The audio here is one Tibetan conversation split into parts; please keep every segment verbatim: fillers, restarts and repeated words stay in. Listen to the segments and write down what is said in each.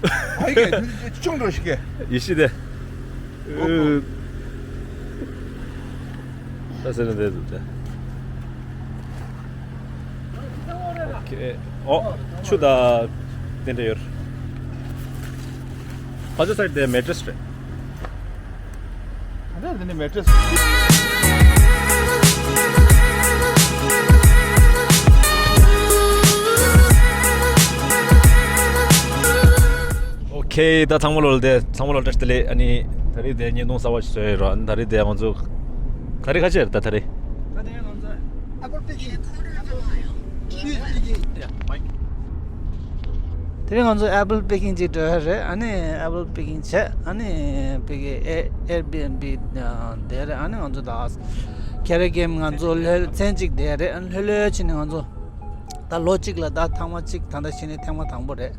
ཨ་ཡི་གེ་ཅུང་འགྲོ་ཞིག་གེ། ཡེ་ཤེས་དེ། ད་ཟེར་ན་འདི་འདུག་ད། ཨོ་ཁེ། ཨོ་ཆུ་ད་དེ་འདྲ་ཡོད། ཕ་ཚོ་སའིཌ་དེ་མེ་ཊི་རེ་སི་རེད། ཨ་ནི་འདི་ནི་མེ་ཊི་རེ་སི། ཨོ་ཁེ། ད་ཚང་མ་ལོ་ལ་དེ་ཚང་མ་ལོ་བཀྲ་ཤིས་བདེ་ལེགས། ཨ་ནི་ད་རེས་དེ་བརྙན་ཐུང་གསར་པ་ཞིག་བཟོས་ཡོད་ར། ཨ་ནི་ད་རེས་དེ་ང་ཚོ་ད་རེས་ཁ་ཆེར་ད་ད་རེས། དེ་རིང་ང་ཚོ་ཨེ་པལ་པེ་ཀིང་ཅིག་འགྲོ་ཡ་རེད། ཨ་ནི་ཨེ་པལ་པེ་ཀིང་བྱས། ཨ་ནི་ཕ་གི་ཨེ་ཨེར་བི་ཨེན་བི་བསྡད་རེད། ཨ་ནི་ང་ཚོ་ད་ཁེ་རེ་གེམ་ང་ཚོ་ལྷོད་མཚན་གཅིག་བསྡད་རེད། ཨ་ནི་ལྷོད་ལྷོད་ཕྱིན་ནས་ང་ཚོ་ད་ལོ་གཅིག་ལ་ད་ཐེངས་མ་གཅིག་ད་ལྟ་ཕྱིན་ནས་ཐེངས་མ་དང་པོ་རེད།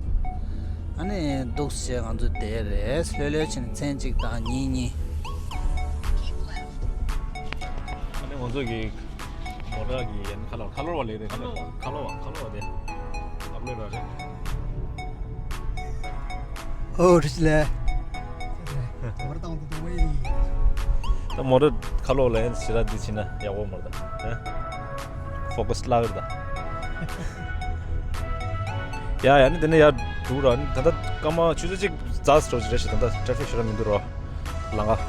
ཨ་ནི་འདུག་སེ་ང་ཚོ་བསྡད་རེད། ལྷོད་ལྷོད་ཕྱིན་ནས་མཚན་གཅིག་དང་གཉིས་གཉིས། ཨ་ནི་ང་ཚོ་གི་མོ་ཊ་གི་ཡན་ཁ་ལོ་ཁ་ལོ་བ་ལེ་རེད། ཁ་ལོ་ཁ་ལོ་བ་ཁ་ལོ་བ་དེ་ཨབ་ལེ་ར་རེད། ཨོ་རིས་ལེ། མོ་ཊ་དང་དུ་དུ་ཝེ་ཡི། ད་མོ་ཊ་ཁ་ལོ་ལ་ཡན་ཞེ་དྲག་འདི་ཕྱིན་ན་ཡག་པོ་མ་རེད་ད། ཧ། ཕོ་ཀ་སི་ལ་རེད་ད། ཡ་ཡ་ནི་དེ་ནས་ཡར་འགྲོ་ར། ནི་ད་ལྟ་སྐར་མ་ཆུ་ཚོད་གཅིག་ཙམ་འགྲོ་གི་རེད་ཤག་ད་ལྟ་ཊེ་ཕིག་ཞེ་དྲག་མི་འདུག་ར། ལམ་ཁ།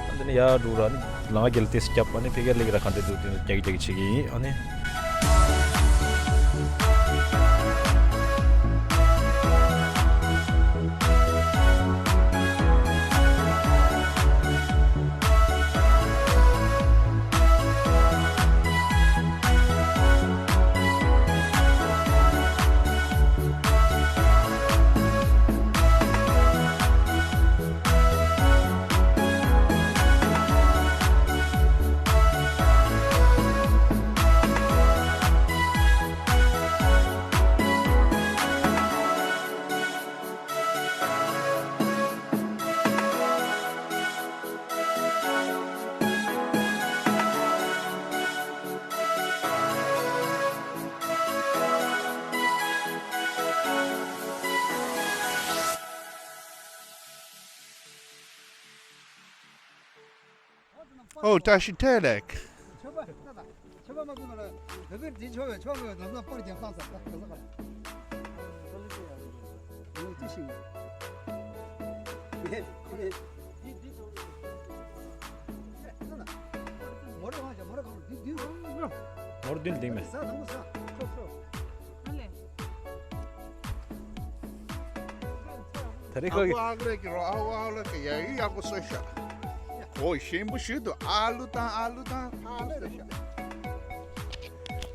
ཨ་འདི་ནས་ཡར་འགྲོ་ར། ནི་ལམ་ཁ་རྒྱབ་ལ་ཏོག་ཙམ་རྒྱབ། ཨ་ནི་ཕ་གིར་སླེབས་ཀྱི་ར། ག་འདྲ་འདུག་དེ་ནས་རྒྱག་གི་རྒྱག་གི་བྱེད་ཀྱི་ཡིན། ཨ་ནི། ཨོ་བཀྲ་ཤིས་བདེ་ལེགས། ཆོས་པ་ལྟ་དང་། ཆོས་པ་མ་ཀུན་ལ་བོད་པའི་འདི་ཆོས་པའི་ཆོས་པའི་ལམ་སང་པར་རྒྱག་སྟངས་ཟེར་ད་ག་ས་ག་ལ། ངས་ཅི་ཞིག་ངས་ངས་མོ་ར་ཧང་ཅ་མོ་ར་གང་འདི་འདི་མོ་ར་འདི་འདི་མེད། ཟ་དང་པོ་ཟ། ཆོག་ཆོག་ཨ་ལེ། ད་རེས་ཁོ་གི་ཨ་ཁུ་ཨ་ལེ་གི་རོ། ཨ་ཁུ་ཨ་ལེ་གི་ཡ་ཡི་ཡག་པོ་བཟོས་ཤག་ཨོ་ཞིམ་པོ་ཞིག་འདུག་ཨ་ལུ་དང་ཨ་ལུ་དང་ཨ་ལུ་བཟོས་ཤག་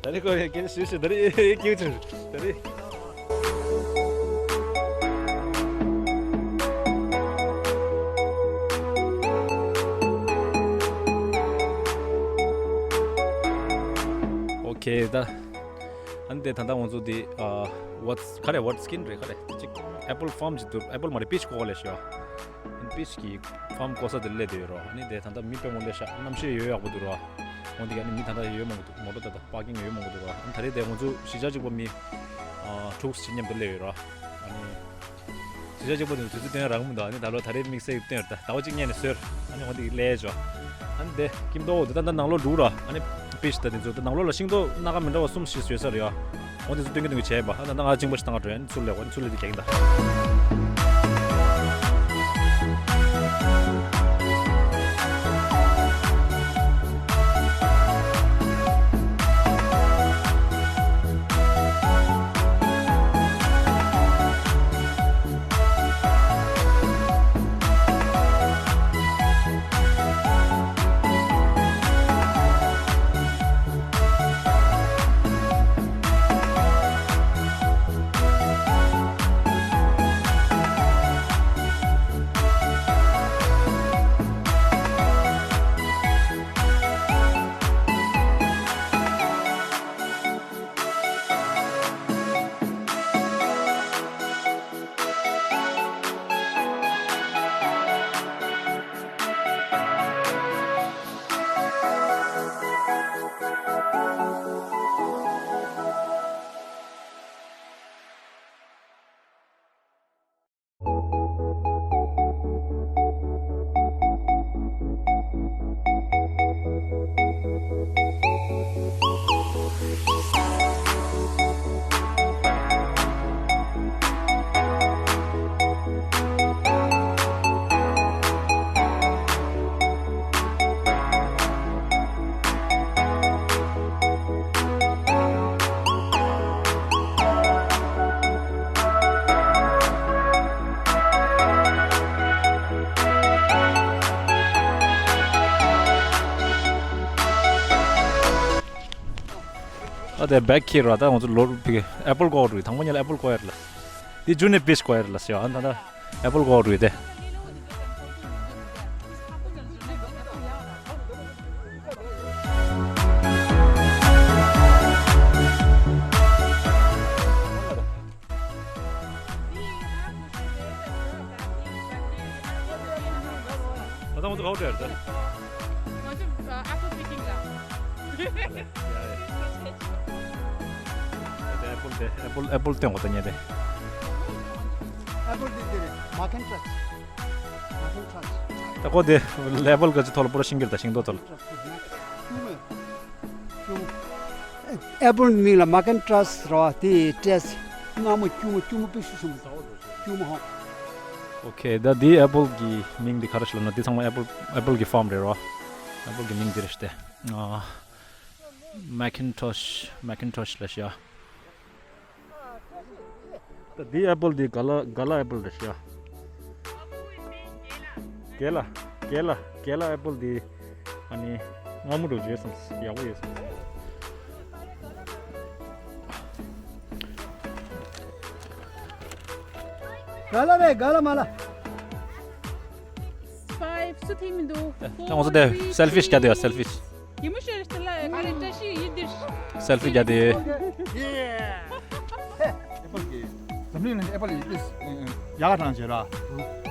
ད་རེས་ཁོ་ཡ་སྐད་ཆ་ཞུས་ཤག་ད་རེས་ཨེ་ཨེ་སྐད་ཆ་ད་རེས། ཨོ་ཁེ་ད། ཨ་ནི་དེ་ད་ལྟ་ང་ཚོ་དེ་ཨ་ཝོ་ཊི་ག་རེ་ཝོ་ཊི་སི་ཀིན་རེད་ག་རེ་ཅིག་ཨེ་པལ་ཕཱམ་ཅིག་འདུག་ཨེ་པལ་མ་རེད། པི་ཆི་གོ་ག་ལས་ཤོག་ཨ་ནི་པི་ཆི་གི་ཕཱམ་གོ་ས་དེ་སླེབས་བསྡད་ཡོད་རོ། ཨ་ནི་དེ་ད་ལྟ་མི་དཔེ་མང་པོ་སླེབས་ཤག་གནམ་གཤིས་ཡོད་ཡག་པོ་འདུག་རོ། འོན་ཏེ་ཨ་ནི་མི་ད་ལྟ་ཡོད་མང་པོ་འདུག་མོ་ཊ་ད་ལྟ་པར་ཀིང་ཡོད་མང་པོ་འདུག་རོ། ཨ་ནི་ད་རེས་དེ་ང་ཚོ་གཞིས་ཆགས་གཅིག་པོ་མི་ཨ་དྲུག་ཅིག་མཉམ་དུ་སླེབས་ཡོད་རོ། ཨ་ནི། གཞིས་ཆགས་གཅིག་པོ་དེ་ཚོ་དུས་ཚོད་སྟོན་རག་མི་འདུག་ཨ་ནི་ད་ལོ་ད་རེས་དམིགས་བསལ་སྟོན་ཡོད་ད། ཟླ་བ་གཅིག་སྔོན་ནས་བཟོས། ཨ་ནི་འོ་འདི་ལས་ཅོ། ཨ་ནི་དེ་ཀིམ་ཏོ་འོ་དེ་ད་ད་ནང་ལོགས་འགྲོ་ར། ཨ་ནི་པི་ཆི་ད་དེ་ཚོ་ད་ནང་ལོགས་ལ་ཤིང་ཏོག་སྣ་ཁ་མི་འདྲ་བ་གསུམ་ཞིག་བཟོས་ས་རེད་ཡ། འོ་དེ་ཚོ་སྟོན་གི་སྟོན་གི་བྱས་པ། ཨ་ད་ད་ང་གཅིག་པ་ཞིག་བཏང་ག་འགྲོ་ཡ། ཨ་ནི་ཚུར་ལས་འོ་ནི་ཚུར་ལས་དེ་རྒྱག་གི་ད། དེ་བེག་ཁྱེར་ར། ད་ང་ཚོ་ལོར་ཕི་ཨེ་པལ་ཀོ་རུ་དང་པོ་ཉལ་ཨེ་པལ་ཀོ་ཡར་ལ། དེ་ཇུ་ནི་པིས་ཀོ་ཡར་ལ་སི་ཡ་ཨ་ད་ད་ཨེ་པལ་ཀོ་རུ་དེ། ད་ད་ང་ཚོ་ག་བར་འགྲོ་ཡ་རེད་ད། ང་ཚོ་ཨ་པལ་པི་ཀིང་ལ། ཨེ་པལ་དེ་ཨེ་པལ་ཨེ་པལ་སྟོན་གོ་ད་ཉེ་དེ། ཨེ་པལ་དེ་དེ་རེད། མ་ཁན་ཊྲས། མ་ཁན་ཊྲས། ད་གོ་དེ་ཨེ་པལ་ག་ཚོད་ཐོག་ལ་པུ་ར་ཤིང་གིར་ད་ཤིང་ཏོག་ཐོག་ལ། ཨེ་པལ་མིང་ལ་མ་ཁན་ཊྲས་ར་བ་དེ་ཊྲས་མངར་མོ་སྐྱུར་མོ་སྐྱུར་མོ་པི་ཤུ་སུམ་སྐྱུར་མོ་ཧོ། ཨོ་ཁེ། ད་འདི་ཨེ་པལ་གི་མིང་འདི་ག་རེ་ཞིག་ལབ་ན། འདི་ཚང་མ་ཨེ་པལ་ཨེ་པལ་གི་ཕརམ་རེད་རོ། ཨེ་པལ་གི་མིང་འདི་རེད་ཤི་ཏེ། ཨ། མེ་ཁིན་ཏོཤ། མེ་ཁིན་ཏོཤ་ལབ་ཤག་ད་འདི་ཨེ་པལ་འདི་ག་ལ་ག་ལ་ཨེ་པལ་རེད་ཤག་ག་ལ་ག་ལ་ག་ལ་ཨེ་པལ་འདི། ཨ་ནི་མངར་མོ་འདྲ་བོ་ཡོད་བསམ། ཡག་པོ་ཡོད་བསམ། ག་ལ་རེད། ག་ལ་མ་ལ། ཕའིབ་སུ་ཐིག་མི་འདུག་ད་ང་ཚོ་དེ་སེལ་ཕི་རྒྱག་དེ་ཡ། སེལ་ཕི། ཡིན་མོ་ཤེར་ཏི་ལ་ག་རེ་བཀྲ་ཤིས་ཡིན་འདིར། སེལ་ཕི་རྒྱག་དེ། ཨེ་པལ་གི་འཛམ་གླིང་ལ་ཨེ་པལ་ཡིན་ཏེ་ཡག་གྲངས་བྱེད་ར།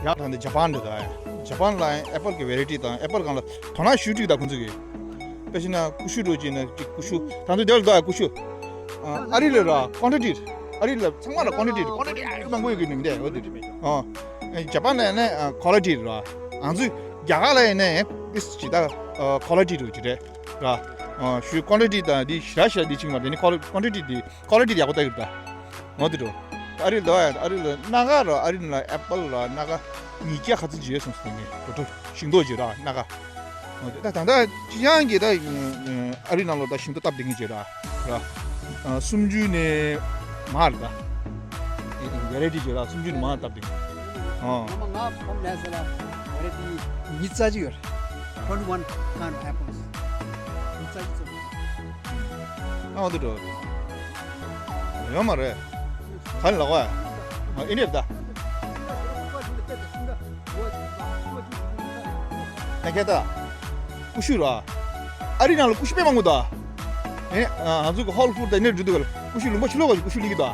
ཡག་གྲངས་དེ་ཇ་པན་རེད་ད། ཇ་པན་ལ་ཨེ་པལ་གི་ཝེ་རའི་ཊི་དང་ཨེ་པལ་སྒང་ལ་དོ་སྣང་ཞུ་དྲིག་ད་ཁོང་ཚོ་གི། དཔེ་བྱས་ན་ཀུ་ཤུ་འདྲ་བོ་ཅིག་ན་ཀུ་ཤུ། ད་ཚོ་དེར་འདུག་ཨ་ཀུ་ཤུ། ཨ་རི་ལ་ར་ཀོན་ཊི་ཊི། ཨ་རི་ལ་ཚང་མ་ལ་ཀོན་ཊི་ཊི། ཀོན་ཊི་ཊི་མང་པོ་ཡོད་གི་ནི་མི་འདུག་འོ་དེ། ཨ་ཇ་པན་ལ་ཡིན་ན་ཀོ་ལི་ཊི་ར། ང་ཚོ་རྒྱ་གར་ལ་ཡིན་ན་ཡང་ཏིས་ཇི་ད་ཀོ་ལི་ཊི་རུ་ཅི་རེད་ར། ཞུ་ཀོན་ཊི་ཊི་དང་འདི་ཞི་ར་ཞི་ར་འདི་ཅིག་མ་རེད་ནི། ཀོན་ཊི་ཊི་འདི་ཀོ་ལི་ཊི་ཡག་པོ་ལྟ་གི་རེད་ད། འོ་དེ་འགྲོ། ཨ་རི་ལ་ཨ་རི་ལ་སྣ་ཁ་ར། ཨ་རི་ལ་ཨེ་པལ་ར་སྣ་ཁ་ཉིས་བརྒྱ་ག་ཚོད་ཅིག་ཡོད་སོང་ཟེར་ནས་འགྲོ་འགྲོ། ཤིང་ཏོག་ཅིག་ར་སྣ་ཁ། འོ་དེ་ད་ད་ད་ཅི་ཡང་གི་ད་ཨ་རི་ནང་ལོ་ད་ཤིང་ཏོག་བཏབ་བསྡད་མཁན་ཅིག་ར་ར། སུམ་ཅུ་ནས་མར་ར་ད། ཝེ་རའི་ཊི་ཅིག་ར་སུམ་ཅུ་ནས་མར་བཏབ་བསྡད་མཁན། ཨོ། ང་མ་ང་ཕོམ་ལས་ཟེར་ལ་ཝེ་རའི་ཊི་ཉི་ཤུ་རྩ་གཅིག་ཡོད་རེད། Twenty one kind of apples. ཉི་ཤུ་རྩ་གཅིག་ཙམ། ཨ་འོ་དེ་འགྲོ། ཡོད་མ་རེད། ག་ནས་ལག་པ། ཨ་ཨི་འདྲ་ད། ད་ཁྱེད་ད། ཀུ་ཤུ་ར། ཨ་རི་ནང་ལ་ཀུ་ཤུ་དཔེ་མང་པོ་ད། ཨེ་ང་ཚོ་གི་ཧོལ་ཧྥུཌ་ད་ནས་འགྲོ་དུས་ག་ལ་ཀུ་ཤུ་ལུང་པ་ཕྱི་ལོགས་ག་ཅིག་ཀུ་ཤུ་ལི་གི་ད།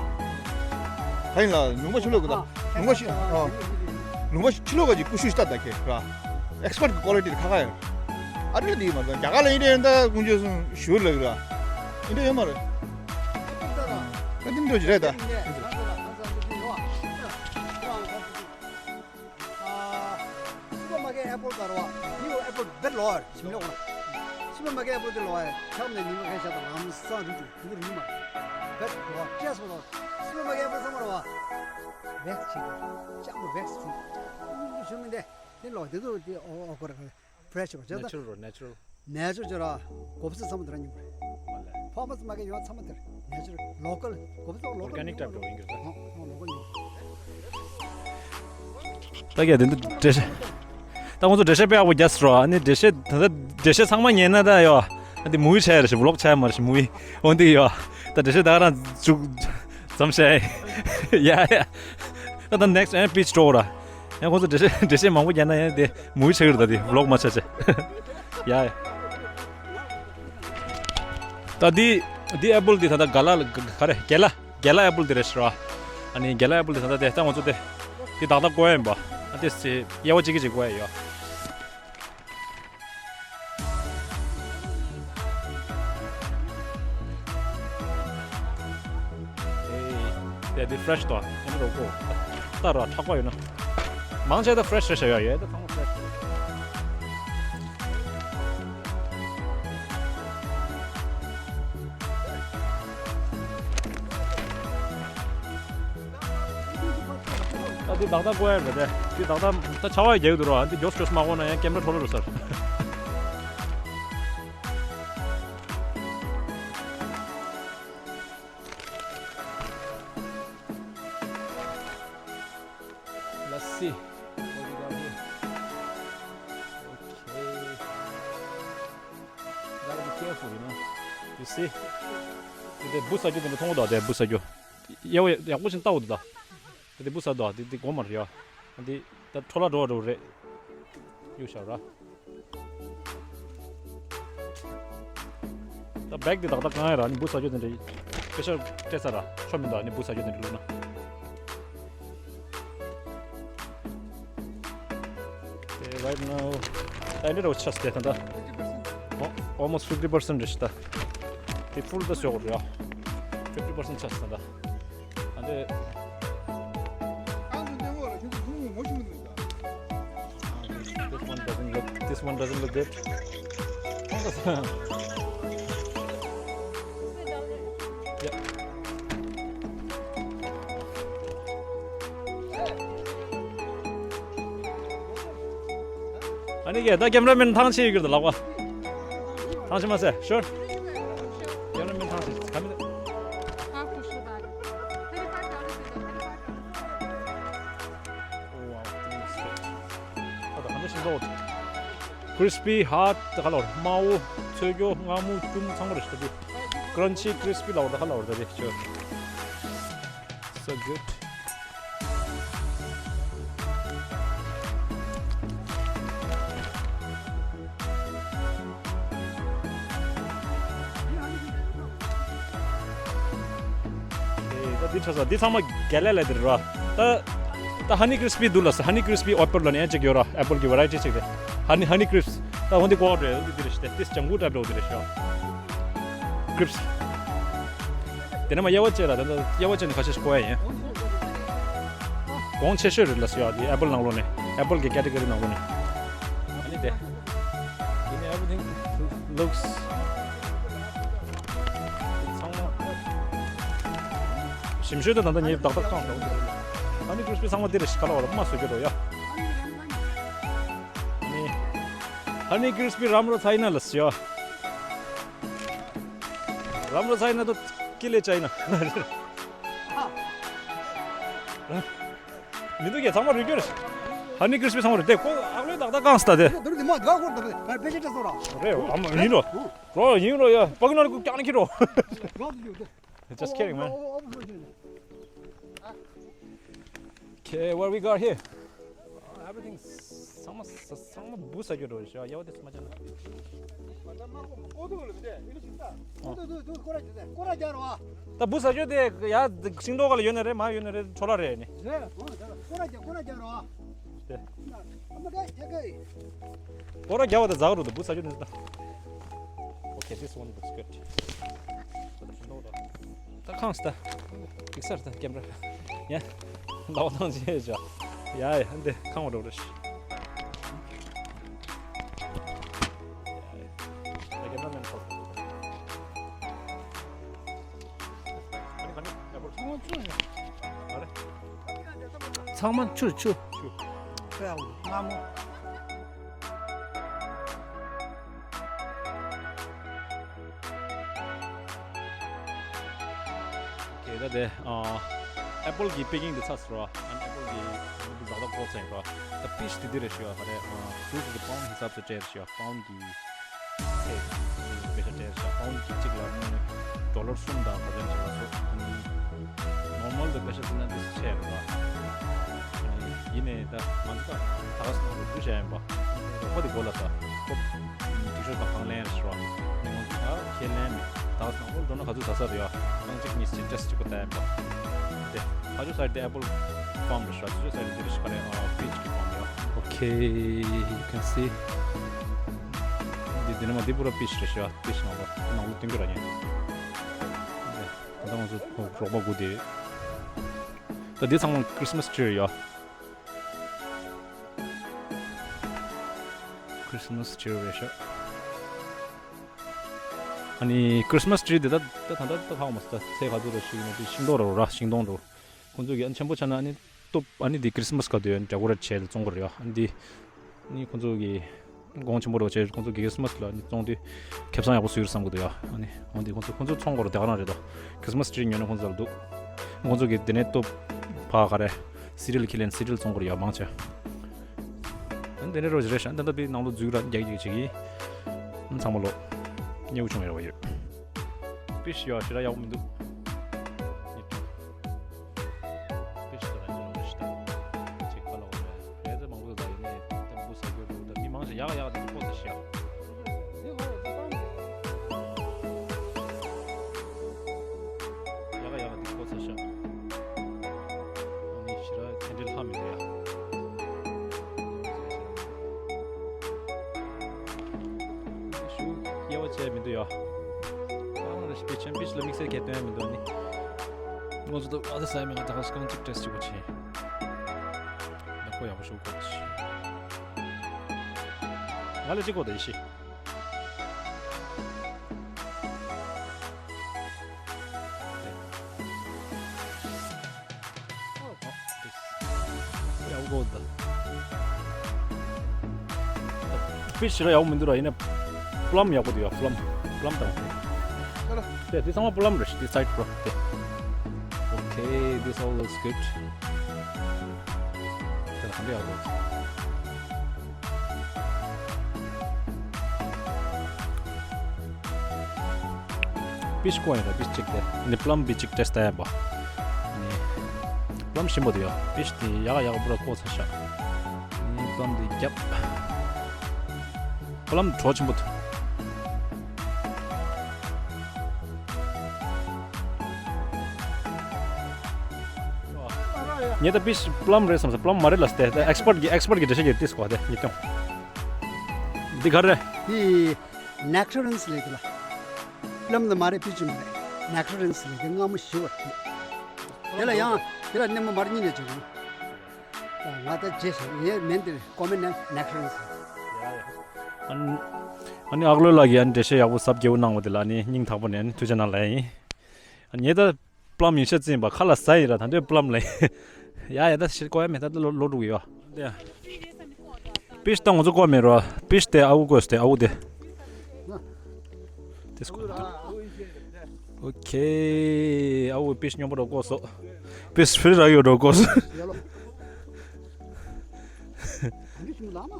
ག་ཡིན་ལ་ལུང་པ་ཕྱི་ལོགས་གི་ད། ལུང་པ་ཕྱི་ཨ། ལུང་པ་ཕྱི་ལོགས་ག་ཅིག་ཀུ་ཤུ་ཤི་ད་ད་ཁེ་ར། ཨེགས་པར་ཊི་གི་ཀོ་ལི་ཊི་ཁ་ཁ་ཡ། ཨ་རི་ལ་དེ་མ་ད་རྒྱ་གར་ལ་ཨི་འདྲ་ཡིན་ད་ཀུན་སྤྱོད་སོང་ཞུར་ལ་གི་ར། ཨི་འདྲ་ཡོད་མ་རེད། ད་དེ་འདྲ་ཅིག་རེད་ད། སུ་པར་མར་ཀེཊ་ཨེ་པལ་ག་རེ་བ། ནིའུ་ཨེ་པལ་བེད་ལོར་ཞིམ་ལོག་ལ། སུ་པར་མར་ཀེཊ་ཨེ་པལ་དེ་ལོ་ཨེ་ཁྱབ་ནས་ཉི་མ་ཁ་ཤས་དང་ལམ་སང་རུ་ཅུ་དེ་རུ་ཉི་མ་བེད་ལོར་ཅེས་སོ་ལོ། སུ་པར་མར་ཀེཊ་ཨེ་པལ་ཚང་མ་རེད་བ། བེད་ཆེ་ཅམ་པོ་བེད་ཆེ་ཞུ་མི་འདེ་དེ་ལོ་དེ་ཚོ་དེ་ཨོ་ཨོ་གོ་རེ་ག་རེ། ཕི་རེ་ཤི་བ་ཇ་ད། ནེ་ཅུ་རལ་རོ། ནེ་ཅུ་རལ། ནེ་ཅུ་རལ་ཇ་ར། གོབ་སི་ཚང་མ་དེ་ར་ཉོ་རེད། ཧོ་ལེ། ཕོ་མ་སི་མ་གི་ཡོང་ཚང་མ་དེ་ར་ནེ་ཅུ་རལ་ལོ་ཀལ། གོབ་སི་ལོ་ཀལ། ཨོར་གེ་ནིག་ཊའིབ་འགྲོ་ཡིན་གི་རེད། ཧོ་ཧོ་ལོ་ཀལ་ཉོ། ད་ག་དེ་འདི་འགྲེལ་བཤད། ད་ང་ཚོ་འགྲེལ་བཤད་དཔེ་ཡག་པོ་རྒྱག་སོང་ར། ཨ་ནི་འགྲེལ་བཤད་ད་ད་འགྲེལ་བཤད་ཚང་མ་ཉན་ན་ད་ཡོ། ཨ་འདི་མུ་ཝི་ཆ་ཡ་རེད་ཤི། བི་ལོག་ཆ་ཡ་མ་རེད་ཤི་མུ་ཝི། འོ་འདི་ཡོ། ད་འགྲེལ་བཤད་ད་ག་རང་བཅུག་ཙམ་བཤད། ཡ་ཡ། ད་ད་ནེག་སི་ཊི་ཨེ་པིཆ་སྤྲོ་ར། ཡང་ཁོང་ཚོ་འགྲེལ་བཤད་འགྲེལ་བཤད་མང་པོ་རྒྱག་ན་ཡང་དེ་མུ་ཝི་ཆགས་ཀྱི་རེད། ད་དེ་བི་ལོག་མ་ཆགས་ཆེ། ཡ་ཡ། ད་དེ་དེ་ཨེ་པལ་དེ་ད་ལྟ་ག་ལ་ག་རེ་ག་ལ་ག་ལ་ཨེ་པལ་དེ་རེད་ཤི་ར། ཨ་ནི་ག་ལ་ཨེ་པལ་དེ་ད་ལྟ་དེ་ད་ང་ཚོ་དེ་དེ་ཏག་ཏག་བཀོག་ཡ་ཡིན་པ། ཨ་དེ་སེ་དབྱེ་བ་གཅིག་གིས་གཅིག་བཀོག་ཡ་ཡོད། ཨེ། དེ་དེ་ཕི་རེ་ཤི་དོ། ཨེ་འདྲ་རོ་གོ། ད་ར་ཁྲག་པ་ཡོད་ན། མང་ཆེ་ད་ཕི་རེ་ཤི་རེད་ཤག་ཡོད་ཡོད་ད་ཚང་མ་ཕི་རེ་ཤི་རེད། ད་འདི་ཏག་ཏག་བཀོག་ཡ་རེད་དེ། འདི་ཏག་ཏག་ད་ཆར་པ་རྒྱག་གི་འདུག་རོ། འདི་མགྱོགས་མགྱོགས་མ་བཀོག་ན་ཡང་ཀེམ་ར་འཕྲོ་བརླག་འགྲོ་ས་རེད། Let's see what we got here. Okay. Gotta be careful, you know. You see? དེ་འབུ་ཟ་རྒྱུ་དེ་འདྲ་མཐོང་གི་འདུག་དེ་འབུ་ཟ་རྒྱུ། ཡག་པོ་ཡག་པོ་ཞིག་ལྟ་འོ་དེ་ད། དེ་འདི་འབུ་ཟ་འདུག་དེ་འདི་སྒོ་མ་རེད་ཡ། འདི་ད་འཕྲོ་བརླག་འགྲོ་བ་འགྲོ་རེད། གཡུག་བཞག་ར། ད་བེག་དེ་ཏག་ཏག་གང་ཡ་ར་ནི་འབུ་ཟ་རྒྱུ་དེ་འདྲ། པེ་ཤ་སྤྲད་ས་ར་ཆོ་མི་འདུག་ནི་འབུ་ཟ་རྒྱུ་དེ་འདྲ་བླུགས་ན། Okay, right now, ད་འདི་རོ་ཆས་དེ་ད་ད། Almost fifty percent རེད་ཤི་ད། དེ་ཕུལ་ད་ཟོག་རེད་ཡ། fifty percent ཆས་ད་ད། And the, this one doesn't look, this one doesn't look good. Yeah. ཨ་ནི་ཀྱེ་ད་ཀེམ་ར་མེན་ཐང་ཆད་ཡོད་ཀྱི་རེད་ལགས་པ། ཐང་ཆད་མ་ཟེར། ཤོར། ཀེམ་ར་མེན་ཐང་ཆད་ག་མི་འདུག Oh, wow, this is good. ད་ད་ཧ་འདྲ་ཞིག་འདུག Crispy, hot ད་ག་ལ་བར་དམར་པོ། ཚོས་སྐྱོ། མངར་མོ། སྐྱུར་མོ། ཚང་མ་རེད་ཤི་ད་དེ། Crunchy, crispy ལ་བར་ད་ག་ལ་བར་ད་རེད་ཤི། So good. ད་འདི་ཆ་ས་འདི་ཚང་མ་རྒྱ་ལས་ལས་དེ་རེད་ར། ད་ད་Honey Crispy འདུག་ལ་ས། Honey Crispy apple ལ་ནས་ཅིག་ཡོད་ར། apple གི་variety ཅིག་རེད། Honey, Honey Crisp། ད་འོ་འདི་ཀོ་རེད། འོ་འདི་འདི་རེད་ཤི། ད་འདི་ལྗང་གུ་འདྲ་པོ་འདི་རེད་ཤི། Crisp། དེ་ནས་མ་དབྱེ་བ་བྱས་ལ། ད་ད་དབྱེ་བ་བྱས་ནས་ཁ་ཤས་ཤིག་གོ་ཡ་ཡིན། གོང་ཆེ་ཤོས་རེད་ལ་ཟེར་ཡ་དེ་apple ནང་ལོགས་ནས། apple གི་category ནང་ལོགས་ནས། ཨ་ནི་དེ། དེ་ནས་everything looks ཚང་མ་ཞིམ་ཤོས་དེ་ད་ལྟ་ངས་ཏག་ཏག་བཏང་འདུག Honey Crispy ཚང་མ་འདི་རེད་ཤི། ག་ལ་བ་ལ་མ་བཟོ་རྒྱུ་རོ་ཡ། ཨ་ནི་Honey Crispy རམ་རོ་ཚ་ཡིན་ན་ལ་ཟེར་ཡ། རམ་རོ་ཚ་ཡིན་ན་ད་ཀི་ལེ་ཅ་ཡིན་ན། མི་འདུག་གས། ཚང་མ་རུལ་རྒྱུ་རེད། Honey Crispy ཚང་མ་རུལ་དེ་ཁོ་ཨག་ལོས་ཏག་ཏག་བཀང་སྟ་དེ། དེ་རུ་དེ་མ་དགའ་ཁོར་དེ་རེད། ཕལ་ཆེར་ཅེ་སོ་ར། རེད་ཨ་མ་ཡིན་རོ། རོ་ཡིན་རོ་ཡ། པགས་ནང་ལ་ཁུག་ཀྱག་ནི་ཁྱི་རོ། རོ་དེ་ཡོད་དེ། Just kidding, man. Okay, what we got here? Everything ཚང་མ་ཚང་མ་འབུ་ཟ་རྒྱུ་འགྲོ་ཤག་ཡ་བ་དེ་སུ་མ་ཅན། ད་འབུ་ཟ་རྒྱུ་དེ་ཡ་ཤིང་ཏོག་ག་ལ་ཡོད་ནི་རེད། མ་ཡོད་ནི་རེད། འཕྲོ་བརླག་རེད་ནི། དེ་སྐོར་ར་རྒྱག་པ་དང་ཛག་རུ་དུ་འབུ་ཟ་རྒྱུ་ནི། Okay, this one looks good. ད་ཁང་སྟ། ཀིག་སར་ད་ཀེམ་ར། ཡ། ལའོ་ཐང་ཅེ་ཅོ། ཡ་ཡ་འདི་ཁང་བ་འགྲོ་རེ་ཤི། ད་ཀེམ་ར་མེན་ཁོ། ཚང་མ་ཆུ་ཆུ། ཆུ། དཔེ་ཡག་པོ་མངར་མོ། Okay, ད་དེ་ཨ་apple གི་picking དེ་ཚར་སོང་ར། ཨ་ནི་apple གི་འདི་ཛག་ད་ཀོ་ཚན་ར། ད་piece དེ་འདི་རེད་ཤི་ཡ། ག་རེ་ཨ་ཟུར་ཟུར་དུ་pound ཧི་སབ་ཏུ་སྤྲད་ཤི་ཡ། pound གི་ཚད་དེ་པེ་ཤ་སྤྲད་ཤི་ཡ། pound གི་གཅིག་ལ་ཨ་ནི་ཌོ་ལར་གསུམ་དང་ག་ཚོད་ཅིག་ལ་སོ། ཨ་ནི་normal དུ་པེ་ཤ་ཟིན་ན་འདི་ཆེ་རེད་ར། ཨ་ནི་ཡིན་ནའི་ད་ང་ཚོ་ད་ད་ག་སོ་ན་འདུ་བྱ་ཡིན་པ། ཁོ་དེ་གོ་ལ་ས་ཁོ། འགྲིག་ཤོས་དང་གང་ལེན་རེད་ཤི་ར། ནི་ང་ཚོ་ད་ཁས་ལེན་མེད། ད་ག་སང་ལོ་འགྲོ་ན་ག་ཚོད་ཟ་ས་རེད་ཡ། ཨང་གཅིག་གཉིས་ཅིག་ཏེས་ཅིག་པོ་ད་ཡིན་པ། དེ་ཧ་ཇོ་སའིཌ་དེ་apple farm རེད་ཤི་ར། ཇོ་ཇོ་སའིཌ་དེ་རེད་ཤི་ག་རེ་ཨ་peach གི་farm ཡ། Okay, you can see. འདི་འདི་ནི་མ་འདི་པུ་ར་peach རེད་ཤི་ར། peach ནང་ལོ་ནང་ལོ་སྟོན་རྒྱུ་ར་ཡིན། དེ་ད་ང་ཚོ་རོགས་པ་དགུ་དེ། ད་འདི་ཚང་མ་Christmas tree རེད་ཡ། Christmas tree རེད་ཤག་ཨ་ནི་Christmas tree དེ་ད་ད་ད་ད་ད་ཧ་མ་སི་ད་ཚེ་ག་ཚོད་ར་ཞིག་ཡིན་ན་དེ་ཤིང་ཏོག་ར་ར་ཤིང་སྡོང་ར། ཁོང་ཚོ་གི་ཨ་ནི་ཆེན་པོ་ཆགས་ན་ཨ་ནི་སྟོབས་ཨ་ནི་དེ་Christmas ག་དུས་འདྲ་པོ་ར་བྱས་བཙོང་གི་རེད་ཡ། ཨ་ནི་དེ་ནི་ཁོང་ཚོ་གི་གོང་ཆེན་པོ་ར་བྱས་ཁོང་ཚོ་གི་Christmas ལ་ཨ་ནི་བཙོང་དུས་ཁེ་བཟང་ཡག་པོ་བཟོས་ཡོད་བསམ་གི་འདུག་ཡ། ཨ་ནི་འོ་འདི་ཁོང་ཚོ་ཁོང་ཚོ་ཚོང་སྐོར་དེ་ག་རང་རེད་དོ། Christmas tree ཉོས་ན་ཁོང་ཚོ་ལ་འདུག་ཁོང་ཚོ་གི་དེ་ནས་སྟོབས་ཕ་ག་རེ། སི་རིལ་ཁྱི་ལེན་སི་རིལ་བཙོང་དགོས་ཡོད་མང་ཆེ། ཨ་ནི་དེ་ནས་རོ་རེ་ཤ་འདི་འདྲ་པའི་ནང་ལོ་འཛུལ་ར་རྒྱག་རྒྱག་བྱེད་ཀྱི། ཚང་མ་ལོ། མཉེས་པོ་བྱུང་ཡོད་པ་ཡོད། པིས་ཡོད་ཞེ་དྲག་ཡག་པོ་མི་འདུག་ཉིད་དུ། པིས་དེ་རང་ཉིད་རང་ཞེ་དྲག་ཅིག་པ་ལ་འོ་རེད། རེད་དེ་མང་པོ་ད་ཡིན་ནས་ཏམ་བུ་ས་རྒྱུ་འདུག་ད་མི་མང་ཞིག་ཡག་ཡག་འདི་པོ་ས་ཞེ་ཡག་ཡག་ཡག་འདི་པོ་ས་ཞེ་ཡག་ཨ་ནི་ཞེ་དྲག་ཚན་རིག་ལྷ་མི་འདུག་ཡ། ཤུ་དབྱེ་བ་བྱས་མི་འདུག་ཡ། ཨང་རེ་ཤི་པི་ཆེན་པིས་ལ་དམིགས་བསལ་གྱི་དོན་མི་འདུག་ནི། ང་ཚོ་ད་ཨ་ད་ས་ཡ་མི་ང་ད་ག་སྐང་གཅིག་བྲེས་གཅིག་པ་ཆེ། ལག་པ་ཡག་པོ་ཞུ་དགོས་ཤི། ང་ལ་གཅིག་གོ་ད་ཡི་ཤི། ཡག་པོ་གོ་ད། པིས་ཞེ་དྲག་ཡག་པོ་མི་འདུག་ར། ཡིན་ན་པ་ལམ་ཡག་པོ་འདུག་ཡ། པ་ལམ། པ་ལམ་དང་། དེ་དེ་ཚང་མ་པ་ལམ་རེད་ཤི། དེ་སའིཌ་པོ་དེ། Okay, this all looks good. དེ་ལ་གང་འདྲ་ཡག་པོ། པིས་ཀོ་ཡིན་ར། པིས་གཅིག་དེ་ནི་པ་ལམ་པིས་གཅིག་ཊེསི་ཊ་ཡིན་པ། ནི་པ་ལམ་ཞིམ་པོ་འདུག་ཡ། པིས་དེ་ཡག་ཡག་པོ་ར་ཀོ་ཚ་ཤ། ནི་པ་ལམ་དེ་རྒྱབ། པ་ལམ་གྲོ་ཆེན་པོ་འདུག་ངས་ད་པིས་པ་ལམ་རེད་བསམ་ས། པ་ལམ་མ་རེད་ལ་སྟེ། ད་ཨེག་སི་པར་གི་ཨེག་སི་པར་གི་འགྲེལ་བཤད་ཀྱི་ཏིས་གོ་དེ་ཉིད་སྐྱོང་། འདི་ག་རེ། དེ་ནེག་ཊ་རན་སི་ལབ་དེ་ལ། པ་ལམ་ལ་མ་རེད། པིས་ཅི་མ་རེད། ནེག་ཊ་རན་སི་ལབ་དེ་མངར་མོ་ཞེ་པོ་རེད། དེ་ལ་ཡང་དེ་ལ་སྣེ་མོ་མར་གཉིས་ནས་བྱུང་། ང་ད་རྗེས་སུ་ངའི་མིང་འདིར་ཀོ་མེན་ནེག་ཊ་རན་སི། ཨ་ནི་ཨ་ནི་ཨག་ལོས་ལགས་ཀྱིས་ཨ་ནི་འགྲེལ་བཤད་ཡག་པོ་ཟབ་རྒྱས་པོ་གནང་བ་དེ་ལ་ཨ་ནི་སྙིང་ཐག་པ་ནས་ཨ་ནི་ཐུགས་རྗེ་གནང་ལབ་ཡིན། ཨ་ནི་ངས་ད་པ་ལམ་ཡིན་ཤ་རྩིས་ཡིན་པ། ཁ་ལ་ཟ་ཡིན་ར། ད་འདོད་པ་ལམ་ལ་ཡིན། ཡ་ཡ་ད་ཤི་ཀོ་ཡ་མེད། ད་ལོ་ལོ་དྲུག་ཡོད། དེ་པིས་ད་ང་ཚོ་ཀོ་མེད་ར། པིས་དེ་ཨ་ཁུ་ཀོས་དེ་ཨ་ཁུ་དེ། དེ་སྐོར་དུ། ཨོ་ཁེ། ཨ་ཁུ་པིས་སྙོམས་པོ་འགྲོ་ཀོ་སོ། པིས་ཧྥི་རི་ར་ཡོད་འགྲོ་ཀོ་སོ། ཡ་ལོ། ཨ་འདི་ཞིམ་ལ་མ།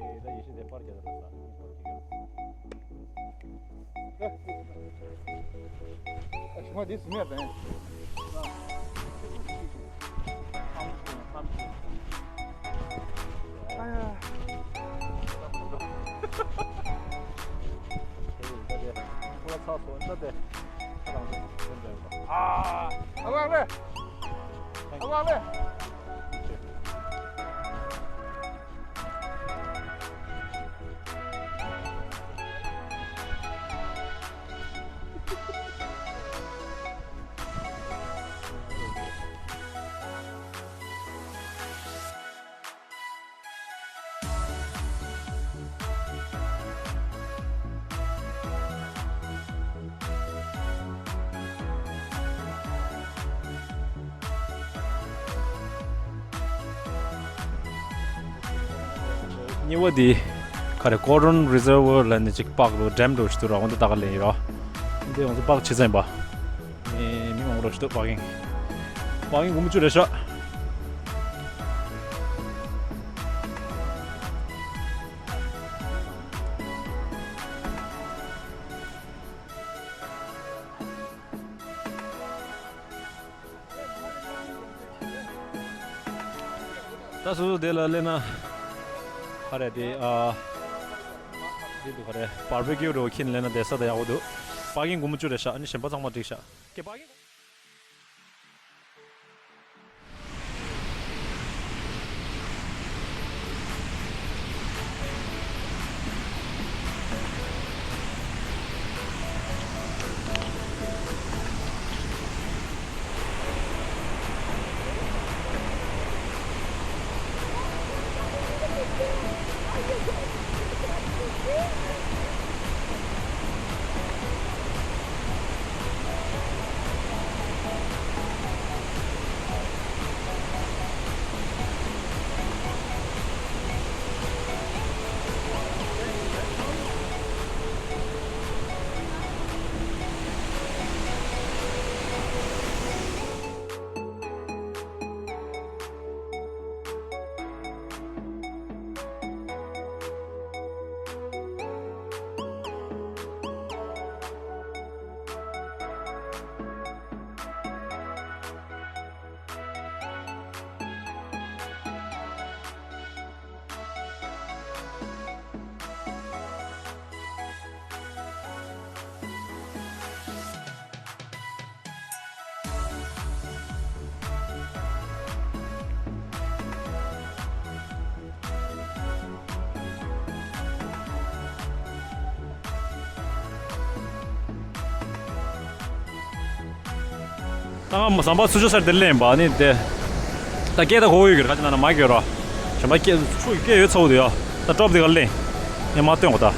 ཨེ་ད་ཡེ་ཤེས་དེ་པར་རྒྱག་ར་ས། ཨ་ཞིམ་མ་འདི་ཟིན་ཡ་དང་། ཨ་ཡ། ཨེ་ད་དེ་ཁོ་ལ་ཚ་སོང་ད་དེ། ཨ། ཨ་ལ་ལེ། ཨ་ལ་ལེ། གཉིས་པ་འདི་ག་རེ། Cordon Reservoir ལ་ནི་ཅིག་པག་རོ་འགྲེམ་འགྲོ་ཞིག་ཏུ་ར། འོན་ཏེ་ད་ག་ལེན་ཡིན་རོ། འདི་ང་ཚོ་པག་ཆི་ཚན་པ། ཨེ་མི་མང་རོ་ཞིག་ཏུ་པག་ཡིན། པག་ཡིན་གོང་མོ་བཅུ་རེད་ཤག་ད་སོ་སོ་དེ་ལ་སླེབས་ན། ཧ་རེ་དེ་ཨ། དེ་འདུག་ཧ་རེ། བར་བེ་ཀིའུ་རོ་ཁྱེར་སླེབས་ན་དེ་ས་ད་ཡག་པོ་འདུག་པག་ཡིན་གོང་མོ་བཅུ་རེད་ཤག་ཨ་ནི་གཞན་པ་ཚང་མ་འགྲིག་ཤག་ཀེ་པག་ཡིན། ད་ང་ཟམ་པ་ཚུར་ཕྱོགས་སར་དེར་ལེན་པ་ནི་དེ། ད་སྐད་ད་གོ་ཡོད་གི་ར་ཁ་ཅིག་ན་ན་མ་གི་ར། གཞན་པ་སྐད་ཚུར་སྐད་ཡོད་ཚ་བོ་དེ་ཡ། ད་ཀྲོབ་དེ་ག་ལེན། ངས་མ་སྟོན་གོ་ད།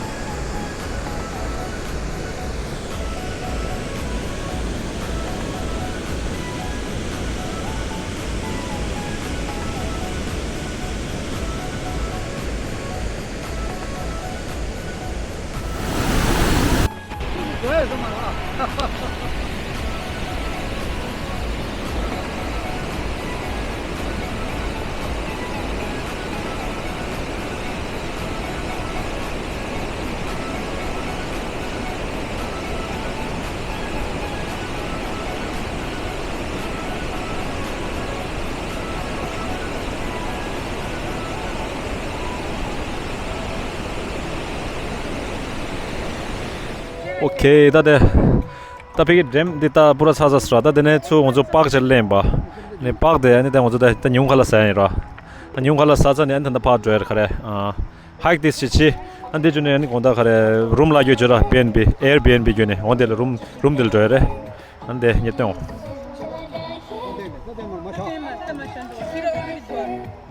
ཨོ་ཁེ། ད་དེ། ད་ཕ་གི་འགྲེམས་འདི་ད་པུ་ར་ཚ་ཚ་སི་ར། ད་དེ་ནས་ཚུར་ང་ཚོ་པག་ཆེར་ལེན་པ། ནས་པག་དེ་ཨ་ནི་ད་ང་ཚོ་ད་ད་ཉུང་ཁ་ལ་ཟ་ཡིན་ར། ད་ཉུང་ཁ་ལ་ཟ་ཚ་ནས་ཨ་ནི་ད་ད་ཕར་འགྲོ་ཡ་ར་ག་རེ། ཨ། ཧའིཀ་དེ་ཞིག་བྱེད། ཨ་འདི་བྱུང་ནས་ཨ་ནི་དགོང་དག་ག་རེ་རུམ་ལ་གྱོད་བྱོས་ར། བི་ཨེན་བི། ཨེར་བི་ཨེན་བི་གྱོད་ནས་འོང་དེ་ལ་རུམ་རུམ་དེ་ལ་འགྲོ་ཡ་རེད། ཨ་འདི་ཉེ་སྟོན།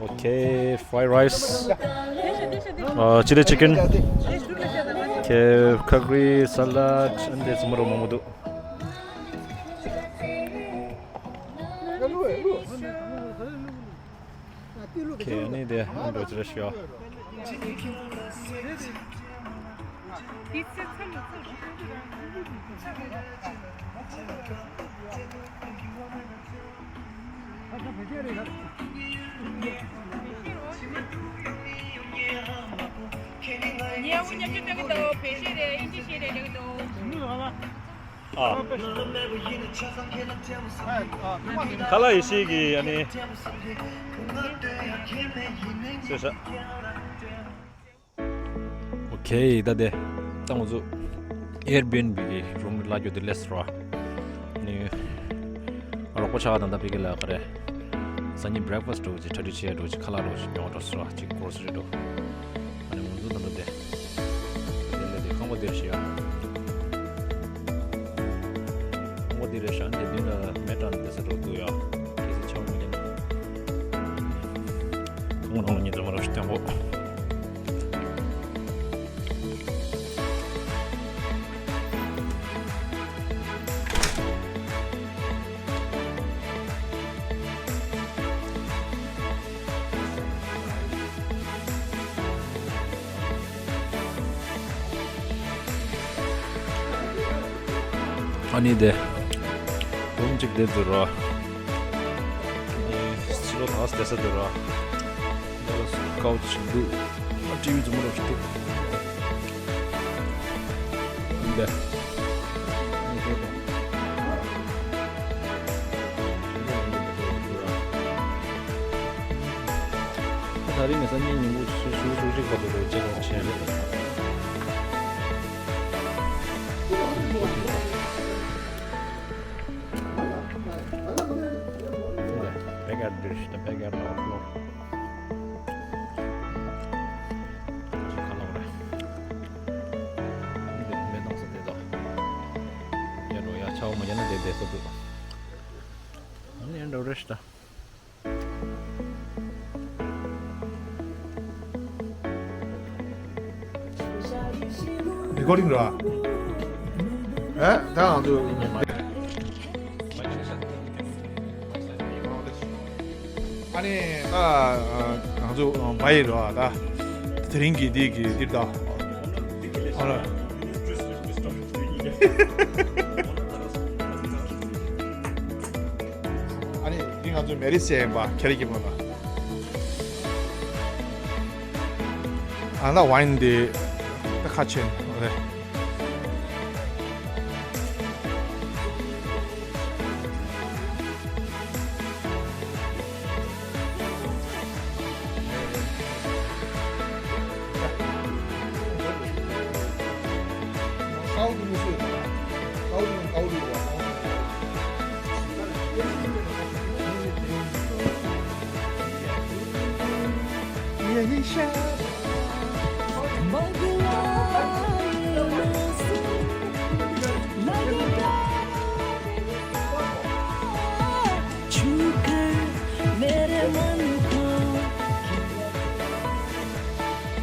ཨོ་ཁེ། fried rice། ཨ། chili chicken། ཁེ། ཁ་ཀ་རི། salad། ཨ་འདི་ཚང་མ་རོ་མང་པོ་འདུག་ཁེ། ཨ་ནི་དེ་ཨ་འགྲོ་ཅི་རེད་ཤོག་ཉེ་བོ་ཉེ་ཆུ་ལྟ་གི་འདུག་བེད་ཤེས་རེད། ཨིན་ཇི་ཤེས་རེད་ལྟ་གི་འདུག་ཨ། ཁ་ལག་ཡེ་ཤེས་ཀྱི་ཨ་ནི། ཨོ་ཁེ། ད་དེ་ད་ང་ཚོ་ཨེར་བི་ཨེན་བི་གི་རུམ་ལ་གྱོད་དེ་ལས་རོ། ཨ་ནི་རོགས་པ་ཆགས་དང་ད་ཕ་གི་ལ་ག་རེ། སང་ཉིན་བྷི་རེག་ཕ་སི་འགྲོ་ཅིག་གྲ་སྒྲིག་བྱེད་འགྲོ་ཅིག་ཁ་ལག་འགྲོ་ཅིག་ཉོ་འགྲོ་སོ་ཅིག་གོར་སི་རི་འགྲོ། ཨ་ནི་ང་ཚོ་ད་ལྟ་དེ། དེ་ལས་དེ་ཁང་པ་དེར་བཞག་ཁང་པ་དེ་རེད་ཤག་འདི་མདུན་ལ་མེ་ཊན་དེ་ས་འགྲོ་འདུག་ཡ། གལ་སྲིད་ཆགས་མ་ཉན་ན། ཁང་པ་ནང་ལ་ཉིན་རེ་མ་རོ་ཞིག་བསྟན་གོ་ཨ་ནི་དེ། རུམ་གཅིག་དེ་འདུག་ར། ཕྱི་ལོགས་ནང་བསྡད་ས་འདུག་ར། ནང་ལ་ཀའུ་ཆི་འདུག་ཊི་ཝི་འཛོམས་རོགས་འདུག་འདི། ད་རིང་ནས་སང་ཉིན་ཉིན་གུང་ཆུ་ཚོད་བཅུ་གཅིག་བར་དུ་རེད་ཅེས་ལོག་བྱས་རེད། བེ་གར་འདྲ་ཞིག་དང་བེ་གར་ལ་ལོག་ཅིག་ཁ་ལོག་རེད། འདི་མེ་གཏོང་ས་དེ་དང་། ཡ་འགྲོ་ཡ་ཆའོ་མ་ཡ་ན་དེ་བསྡད་ས་འདུག་ཨ་ནི་ཡ་འགྲོ་རེད་ཤི་ད། རི་ཀོར་ཌིང་ར། ཨེ། ད་ང་ཚོ། ཨ་ནི་ད་ང་ཚོ་བ་ཡི་ར་ད། དེ་རིང་གི་འདི་གི་འདིར་ད། ཨ་ལ། ཨ་ནི་འདི་ང་ཚོ་མེ་རི་སེ་ཡིན་པ་ཁྱེད་རང་གི་མོ་ལ། ཨ་ལ་ཝའིན་འདི་ད་ཁ་ཆེན་རེད།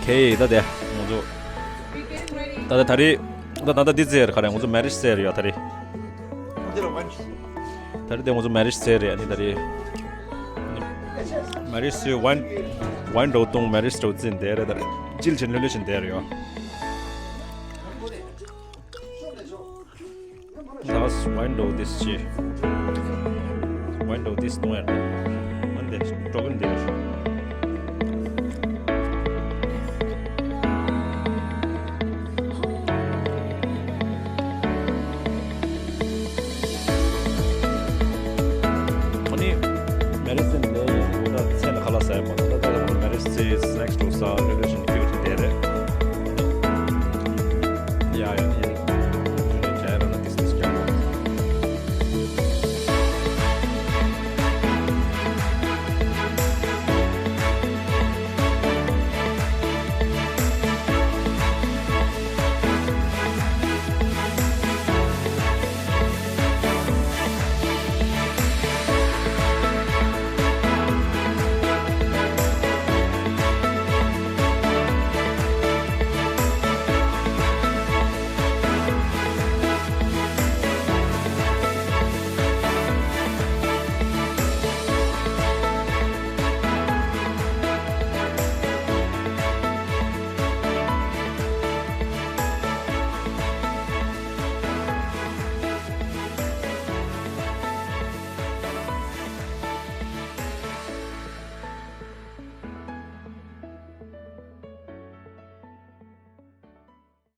ཧེ་ད་དེ་ང་ཚོ་ད་ད་ད་རེས་ད་ད་ད་འདི་རྩེ་རེད། ག་རེ་ང་ཚོ་མེ་རིཇ་རྩེ་རེད་ཡ། ད་རེས་ད་རེས་དེ་ང་ཚོ་མེ་རིཇ་རྩེ་རེད། ཨ་ནི་ད་རེས་མེ་རིཇ་རྩེ་ཝའིན་ཝའིན་འདྲ་བོ་བཏུང་། མེ་རིཇ་འདྲ་བོ་རྩེ་བསྡད་རེད། ད་རེས་ཅིལ་བྱེད་ལྷོད་ལྷོད་བྱེད་བསྡད་རེད་ཡ། ད་ཝའིན་འདྲ་བོ་འདི་རྩེ། ཝའིན་འདྲ་བོ་འདི་བཏུང་ཡ་རེད། ཨ་ནི་དེ་འགྲོ་གི་འདི་རེད།